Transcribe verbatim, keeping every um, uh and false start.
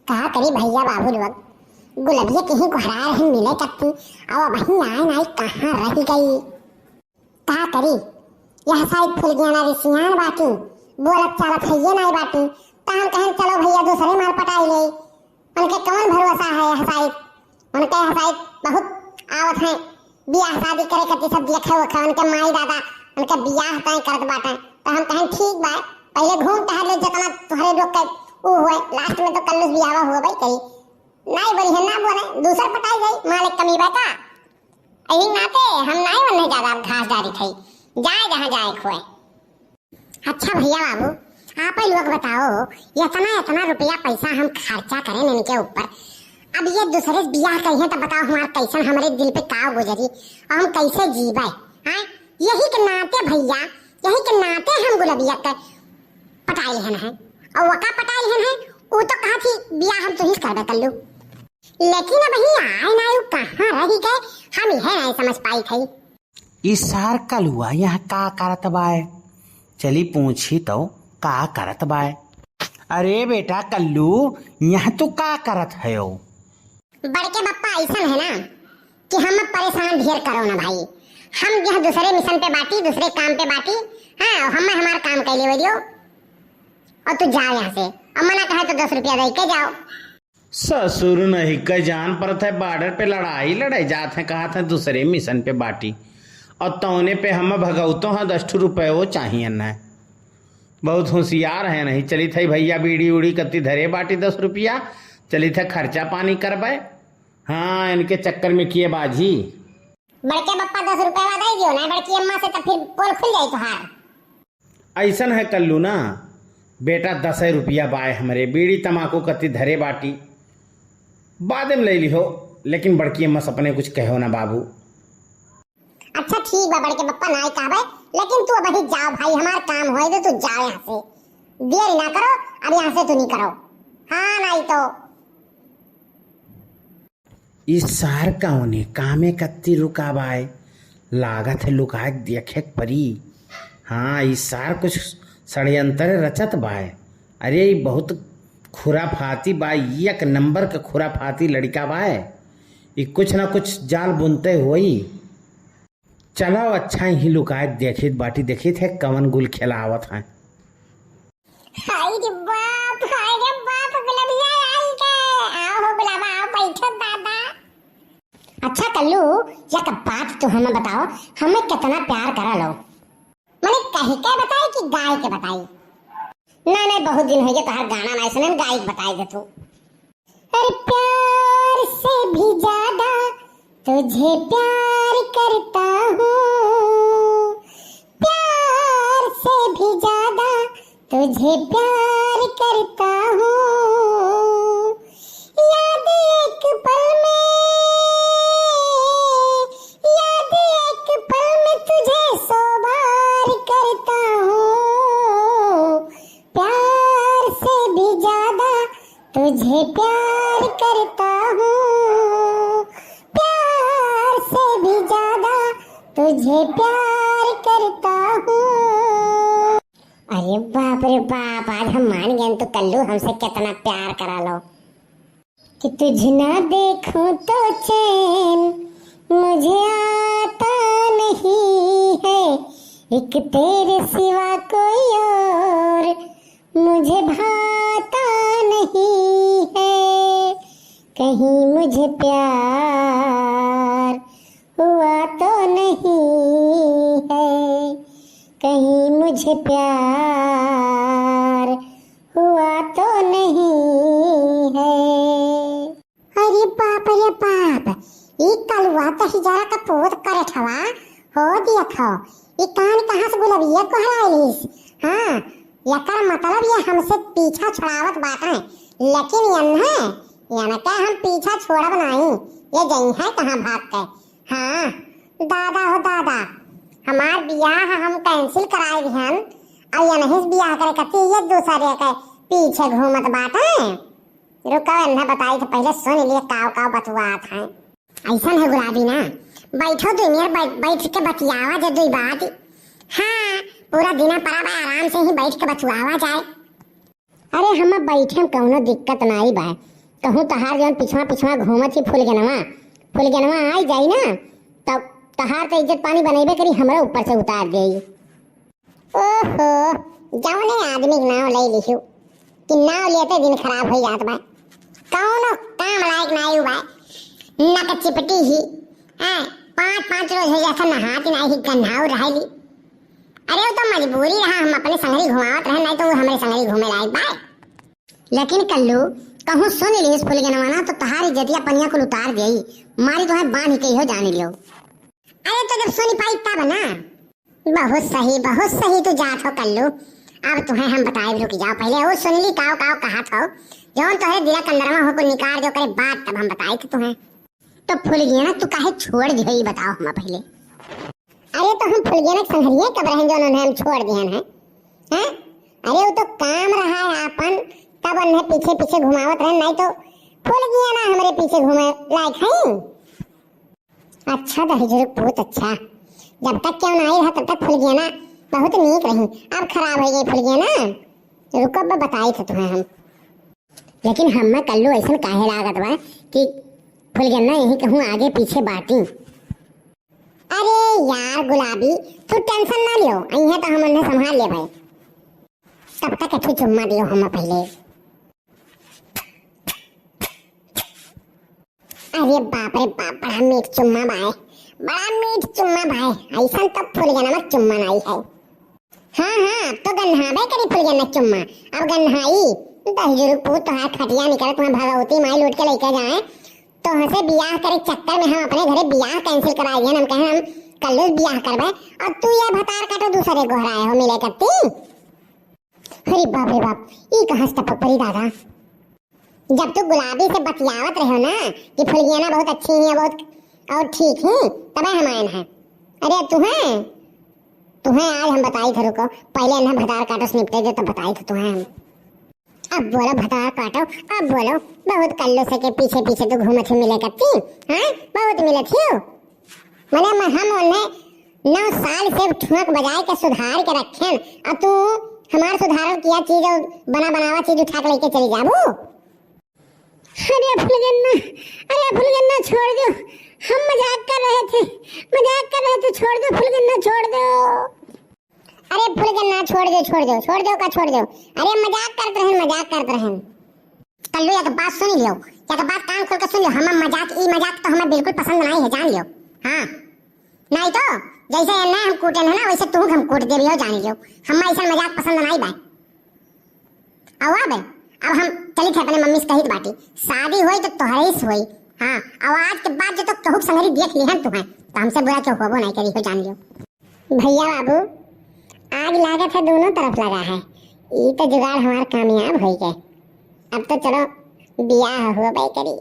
का करी भइया बाबू लोग, गुलबिया के ही गोहराए रहन मिले कत्ती, अब वहीं आए नाई कहाँ रहि गई। का करी, यह साइत फूल गया ना रे सियान बाटी, बोलत चालत हइये नाई बाटी, त हम कहन चलो भइया दूसरे मार पटाई ले। उनके कौन भरोसा है यह साइत, उनके यह साइत बहुत आवत हैं, बियाह शादी करे खातिर सब देखे उखे, उनके माई दादा उनके बियाह तय करत बाटे। त हम कहें ठीक बा, पहिले घूम टहर ले, जितना तोहरे लोग के ऊ हुए, last में तो कल्लूस बियाहवा हुए भाई करी। नाई बड़ी है ना बोले, दूसर पटाई जाई, मालिक कमी बा का? यही नाते हम नाई वन्ने ज्यादा घास डारी थई, जाए जहाँ जाए खुए। अच्छा भइया बाबू, आप ही लोग बताओ, इतना, इतना रुपया पैसा हम खर्चा करेन इनके ऊपर, अब ये दूसरे से बियाह करिहैं तो बताओ हमार कैसन, हमरे दिल पे का गुजरी और हम कैसे जीबे, हैं? यही के नाते भइया, यही के नाते हम गुलबिया के पटाई लिहन है। और वका पटाई लिहन है, ऊ तो कहा थी बियाह हम तुहीं से करबे कल्लू, लेकिन अब ही आए ना, यू कहाँ रहि गए, हम यह नहीं समझ पाई थी। ई सार कलुआ यहाँ का करत बाय? चली पूछी तो का करत बाय। अरे बेटा कल्लू, यहाँ तू का करत हयो? बड़के बप्पा ऐसन है ना कि हम परेशान ढेर करो ना भाई, हम यहाँ दूसरे मिशन पे बाटी, दूसरे काम पे बाटी। हाँ, हम हमार काम कैले हो दियो और तू जाओ यहाँ से, और मना कहे तो दस रुपया दे के जाओ। ससुर नहीं के जान परत है, बॉर्डर पे लड़ाई लड़े जात है, कहत है दूसरे मिशन पे बाटी, और तौने पे हम भगौतो हैं, दस ठो रुपये वो चाहिए न। बहुत होशियार है नहीं, चली थे भइया बीड़ी उड़ी कत्ती धरे बाटी दस रुपया, चली थे खर्चा पानी करबे। हाँ, इनके चक्कर में किए बाजी। बड़के बप्पा दस रुपया दे दियो ना बड़की अम्मा से, तो फिर पोल खुल जाई तोहार। ऐसन है कल्लू ना बेटा, दसे रुपया बाय हमरे, बीड़ी तमाकू कत्ती धरे बाटी, बादे में ले लिहो, लेकिन बड़की अम्मा से अपने कुछ कहो ना बाबू। अच्छा ठीक बा बड़के बप्पा, नाई कहबे, लेकिन तू अबही जाओ भाई, हमार काम होए दे, तू जाओ यहाँ से, देर ना करो, अब यहाँ से तू नहीं करो। हाँ नाई तो। ई सार कौने कामे कत्ती रुका बाय? लागत है लुकाए देखे के परी। हाँ, ई सार कुछ षड्यंत्र रचत बाय। अरे, ई बहुत खुराफाती बाय, एक नंबर के खुराफाती लड़िका बाय। ई कुछ ना कुछ जाल बुनते होई। चलो, अच्छा ही लुकाए देखित बाटी, देखित है कवन गुल खेलावत है। हाय रे बाप, हाय रे बाप, गुलबिया आई के। आओ हो गुलाबा, आओ बैठो दादा। अच्छा कल्लू, एक बात तू हमें बताओ, हमें कितना प्यार करा लो? मने कही के बताई कि गाय के बताई? ना, ना, बहुत दिन हो गए तोहार गाना ना सुनन, गाय के बताई दे तू। अरे प्यार से भी ज्यादा तुझे प्यार करता हूँ, प्यार से भी ज्यादा तुझे प्यार करता हूँ। याद एक पल में, याद एक पल में तुझे सौ बार करता हूँ। प्यार से भी ज्यादा तुझे प्यार करता हूँ, प्यार से भी ज्यादा तुझे प्यार करता हूँ। अरे बाप रे बाप, आज हम मान गए तो कल्लू हमसे कितना प्यार करा लो। कि तुझे ना देखूं तो चैन मुझे आता नहीं है, एक तेरे सिवा कोई और मुझे भाता नहीं है, कहीं मुझे प्यार हुआ तो नहीं है, कहीं मुझे प्यार हुआ तो नहीं है। अरे बाप रे बाप, ई कलुआ दहिजरा का पूत करे ठवा हो देखो, ई कान कहाँ से गुलबिया को हराइलिस? हाँ, एकर मतलब ये हमसे पीछा छुड़ावत बाटे, लेकिन यन्हे, यनके हम पीछा छोड़ब नाई, ये जइहे कहाँ भाग के। हाँ, दादा हो दादा, हमार बियाह हम cancel कराए दिहन, और यनही से बियाह करे खातिर ये दूसरे के पीछे घूमत बाटे। रुको, एन्हे बताई तो पहिले सुन लिए काव काव बतुआत हैं। ऐसन है गुलाबी ना, बैठो दुई मिनट, बैठ, बैठ के बतियावा जे दुई बात। हाँ, पूरा दिना पड़ा बा, आराम से ही बैठ के बतुआवा जाए। अरे हम बैठे में कौनो दिक्कत नाई बा, कहूँ तहार जौन पिछवा पिछवा घूमत ही फुलगेनवा, फुलगेनवा आई जाई ना, तब तहार त इज्जत पानी बनइबे करी, हमरे ऊपर से उतार देई। ओहो, जौने आदमी के नाव लइ लिहू कि नाव लेते दिन खराब होइ जात बा। कौनो काम लायक नाई बा, नक चिपटी ही। हैं, पाँच पाँच रोज होइ जात नहात नाई ही, गन्हाऊ रहली। अरे वो तो मजबूरी रहा, हम अपने संगरी घुमावत रहे, नाई तो वो हमरे संगरी घूमे लायक बा। लेकिन कल्लू, कहूँ सुन लिहिस फुलगेनवा ना, तो तहार इज्जतिया पनिया कुल उतार देई। मारी तोहे बांध के हो जान लियो। अरे तो जब सुनी पाई तब ना। बहुत सही, बहुत सही तू जात हो कल्लू। अब तुहे हम बताए, रुक जाओ पहले, वो सुन ली काव काव कहत हो। जौन तोहरे दिला कंदरवा हो को निकाल दो करे बात, तब हम बताए थे तुहे। तो फुलगेना तू काहे छोड़ दियो, ई बताओ हम पहले। अरे तो हम फुलगेना के संगरिये कब रहन जो उन्हें हम छोड़ दिहन है, हैं? अरे वो तो काम रहा है आपन, तब उन्हें पीछे पीछे घुमावत रहन, नाई तो फुलगेना हमरे पीछे घूमे लायक है। अच्छा दहिजरू पूत, अच्छा, जब तक केहू नाई रहा तब तक फुलगेना बहुत नीक रही, अब खराब होइ गई फुलगेना। रुको अब बताई थे तुहे हम। लेकिन हम्मे कल्लू ऐसन काहे लागत बा कि फुलगेना यहीं कहूँ आगे पीछे बाटी। अरे यार गुलाबी, तू tension ना लियो, अइहें तो हम उन्हें संभाल लेबे। तब तक एक ठो चुम्मा दियो हम पहले। अरे बाप रे बाप, बड़ा मीठ चुम्मा बाय, बड़ा मीठ चुम्मा बाय। ऐसन तो फुलगेना में चुम्मा नाई है। हाँ हाँ, अब तो गन्हाबे करी फुलगेना चुम्मा। अब गन्हाई, दहिजरू पूत तोहार खटिया निकल, तुम्हें भगवती माई लूट के लेके जाए। तोहसे बियाह करे चक्कर में हम अपने घरे बियाह cancel कराई दिहन, हम कहे हम कल्लू से बियाह करबे, और तू ये भतार काटो दूसरे गोहराए हो मिले करती। अरे बाप रे बाप, ई कहाँ से टपक पड़ी दादा? जब तू गुलाबी से बतियावत रहे हो ना कि फुलगेना बहुत अच्छी है, बहुत और ठीक है, तबे हम आयन है। अरे तुहें, तुहें आज हम बताई थे, रुको, पहले इन्हें भतार काटो से निपटे दे, तब बताई थे तुहें हम। अब बोलो भतार काटो, अब बोलो, बहुत कल्लू से के पीछे पीछे तू घूमत ही मिले करती, हाँ, बहुत मिलत ही हो। मने म-, हम उन्हें नौ साल से ठुमक बजाए के सुधार के रखेन, और तू हमार सुधारल किया चीज और बना बनावा चीज उठा के लेके चली जाबू। अरे फुलगेना, अरे फुलगेना छोड़ दो, हम मजाक कर रहे थे, मजाक कर रहे थे, छोड़ दो फुलगेना, छोड़ दो। अरे फुलगेना छोड़ दो, छोड़ दो, छोड़ दो का छोड़ दो। अरे मजाक करत रहन, मजाक करत रहन। कल्लू, एक बात सुन लियो, एक बात कान खोल के सुन लियो, हमार मजाक, ई मजाक तो हमें बिल्कुल पसंद नाई है, जान लियो। हाँ, नाई तो जैसे ये ना हम कूटन है ना, वैसे तू हम कूट देबी हो, जान लियो। हमें ऐसा मजाक पसंद नाई बा। अब, अब, अब हम चली थे अपने मम्मी से कहित बाटी, शादी होई तो तोहरे ही से होई। हाँ, अब आज के बाद जो तो कहूँ संगरी देख लिहन तुहें, तो हमसे बुरा क्यों होबो नाई करी हो, जान लियो। भैया बाबू, आग लागत है, दोनों तरफ लगा है। ई तो जुगाड़ हमार कामयाब होई गए। अब तो चलो, बियाह होबे करी।